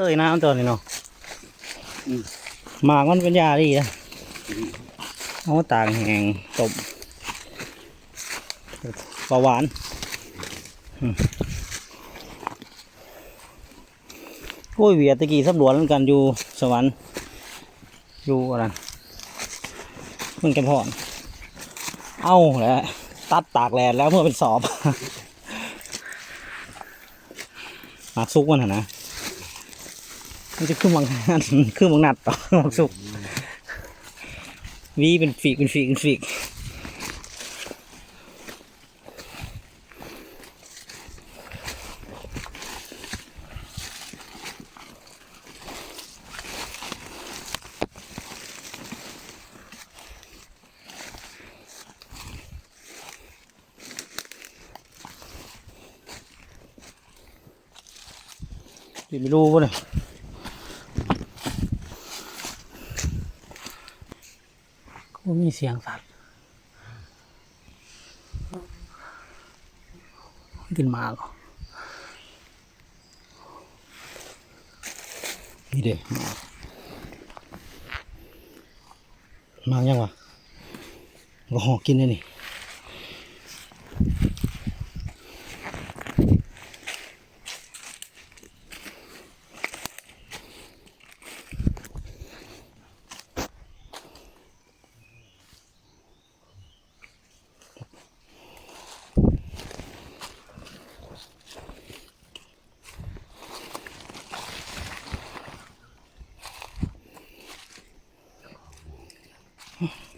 ເລີຍນະ ມັນຕົວນີ້ເນາະ. ອືມ ໝາກມັນເປັນຢາດີນະ. ອືມ ເອົາມາຕາກແຫ້ງຕົ້ມ ກໍຫວານ. ອືມ ໂອ້ຍ ວຽດຕະກີ້ສຳຫຼວດນຳກັນຢູ່ສະຫວັນ ຢູ່ອັນນັ້ນ ເມືອງແກ່ນທອນ. ເອົາແຫຼະ ຕັດຕາກແດດແລ້ວເມືອເປັນສອບ. ໝາກສຸກມັນຫັ້ນນະ ມັນຈະຄືໝາກ ຄືໝາກນັດ ໝາກສຸກ ຫວີເປັນຟີກ ເປັນຟີກ ເປັນຟີກ. ກິນໄປດູບໍ່ນີ້ ຄືບໍ່ມີສຽງສັດ. ກິນໝາກ ນີ້ເດ້ ໝາກ ໝາກຫຍັງວະ? ກໍຫອກກິນໄດ້ນີ້. ອືມ